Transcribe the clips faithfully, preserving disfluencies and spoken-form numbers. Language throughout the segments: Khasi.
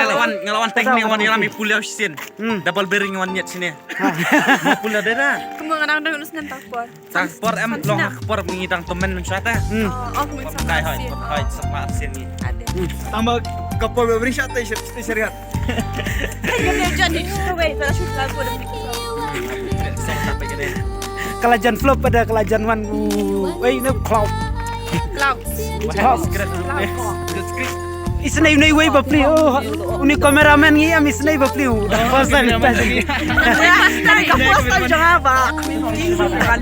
Nga la wan, nga la wan teknik wan ïalam i pulia shisien. Hmm. Double bearing wan niat sini. Pulia dera. Kumba nga dang dang nus ngan tak por. Tang por em long ha por ngi dang temen shata. Hmm. Oh, oh, kumba kai hai, hai sama sini. Ada. Tang ba ka por beri shata, shata, shata. Kan dia jan ni, wei, pada shoot lagu dah. Ka la jan flop pada ka la jan wan. Wei, no cloud. Cloud. Cloud. Isnei, nei, wei, bapli. Oh, uni cameraman ngi am isnei, bapli. Dah pasang. Ka first time jong nga ba. Ka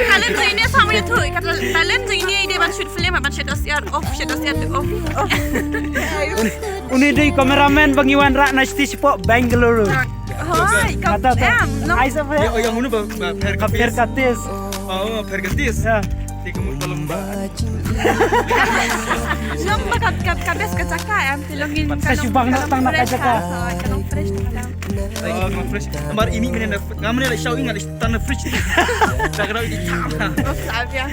talent jong ini sama itu. Ka talent jong ini dia ban shoot film, ban shoot dosiar, off, shoot dosiar, off. Uni dei cameraman ba ngi wanrah na stage po Bangalore. Hoi, ka em, no. Ai sa ba. Yang unu ba, ba Pher Katis. Oh, Pher Katis. Ya. Ti kamu dalam ba. Long ba ka, ka, ka best ka jaka em, ti long in ka long fresh, na ka jaka. Ha, ka long fresh, ka long. Oh, ka long fresh. Amar ini mene na, ngamene la shau ingat tan fresh. Tak kena di tam. Oh, sabi ya.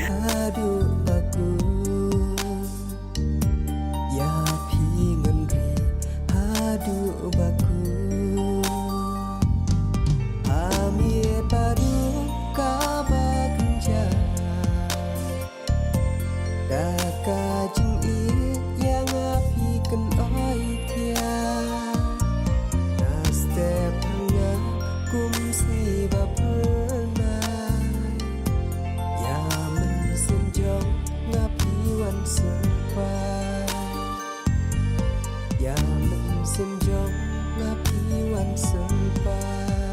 Ïa phi ngan ri haduh ba kut. Ha miet baroh kaba kynjah. Da ka jingïeit ïa nga phi kan oi thiah. Na step nga kum sni ba pernah. Ïa mynsiem jong nga phi wan sumpai. Ïa mynsiem jong nga phi wan sumpai.